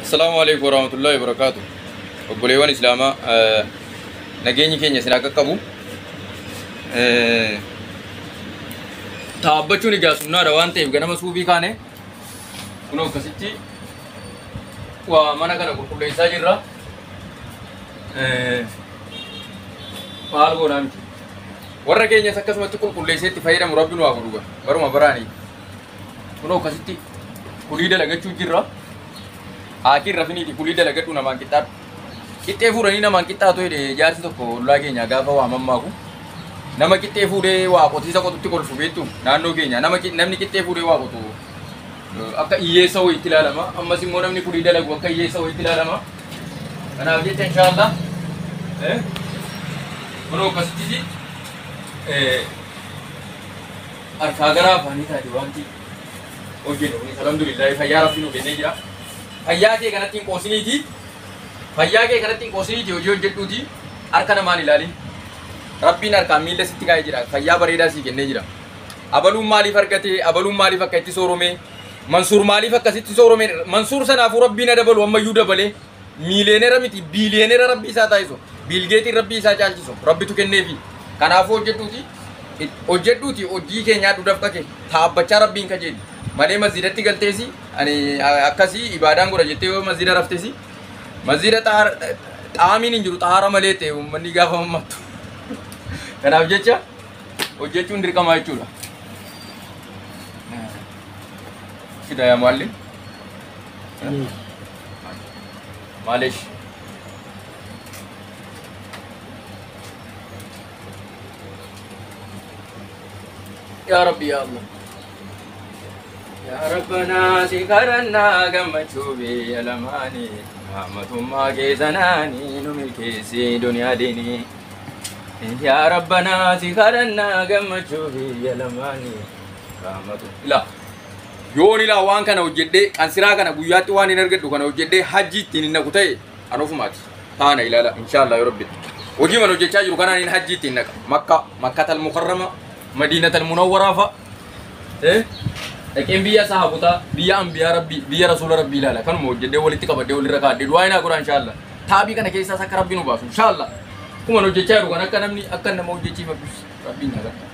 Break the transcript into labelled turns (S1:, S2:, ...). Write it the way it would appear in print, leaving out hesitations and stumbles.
S1: Assalaamu alaikum warahmatullahi wabarakatuh. Obboleewwan Islaamaa, nageenyi keenya isin akka qabu. Taabbachuun egaa sunnaadha waan ta'eef ganama suubii kaane kunoo akkasitti waa mana kana qulqulleessaa jirra. Maal goonaa miti. Warra keenyas akkasumatti qulqulleessee itti fayyadamu rabbi nu haa godhu baruma baraanii. Kunoo akkasitti kulii dalagachuu jirra. Haakiin rafiniiti kulii dalagadhu namaan qixxaadhu. Qixxee fuudhanii namaan qixxaatu jedhe jaarsi tokko ollaa keenya gaafa waa mammaaku. Nama qixxee fuudhee waa qotiisa qotutti kolfu beektu naannoo keenya nama namni qixxee fuudhee waa qotu akka hiyyeessa wayiitti ilaalama. Ammas immoo namni kulii dalagu akka hiyyeessa wayiitti ilaalama. Kanaaf jecha inshaallah kunoo akkasitti harkaa gara afaanii taate wanti hojjennu kunis alhamdulillahi fayyaa rabbi nu kennee jira. Fayyaa kee kanatti hin qoosiniiti. Fayyaa kee kanatti hin qoosiniiti hojii hojjedhuuti harka namaan ilaalin. Rabbiin harkaan miila sitti kaa'ee jira. Fayyaa bareedaa sii kennee jira. Abaluun maaliif argate? Abaluun maaliif akka itti soorome? Mansuur maaliif akkasitti soorome? Mansuur sanaafuu rabbiin ha dabalu ammayyuu dabalee. Miileenera miti biiliyeenera rabbi isaa taasisu. Biilgeetiin rabbi isaa caalchisu. Rabbitu kenneefi. Kanaafuu hojjedhuuti hojjedhuuti hojii kee nyaadhu dafqa kee taabbachaa rabbiin kajeeli. Malee masjidatti galteesi ani akkasii ibaadaan godha jettee yoo masjida raftesi masjida xaamiin hin jiru xaara malee ta'e uummanni gaafa mammattu. Kanaaf jecha hojjechuun dirqama jechuudha. Fida yaa muallim. Maalesh. Yaa Rabbi yaa Allah. Yaa Rabbanaa si kadhannaa gammachuu biyya lamaanii rahmatummaa kee sanaanii nu milkeessi duniyaa diinii. Yaa Rabbanaa si kadhannaa gammachuu biyya lamaanii rahmatu. Ilaa yoon ilaa waan kana hojjedhee qansiraa kana guyyaatti waan hin argadhu kana hojjedhee hajji ittiin hin naqu ta'e an ofumaati. Taana ilaala inshaallah yoo rabbi. Hojii mana hojjechaa jiru kanaan hin hajji ittiin naqa. Makka Makkatal Mukarrama Madiinatal Munawwaraa fa'a. Dhaqeen biyya sahaabotaa, biyya anbiyaa rabbii, biyya rasuula rabbii ilaala. Kanuma hojjedhee walitti qabadhee walirra kaadhee du'aa inaa godhaa inshaallah. Taabii kana keessaas akka rabbi nu baasu inshaallah. Akkuma hojjechaa jiru kan akka namni akka nama hojjechiifadhus rabbiin na gargaara.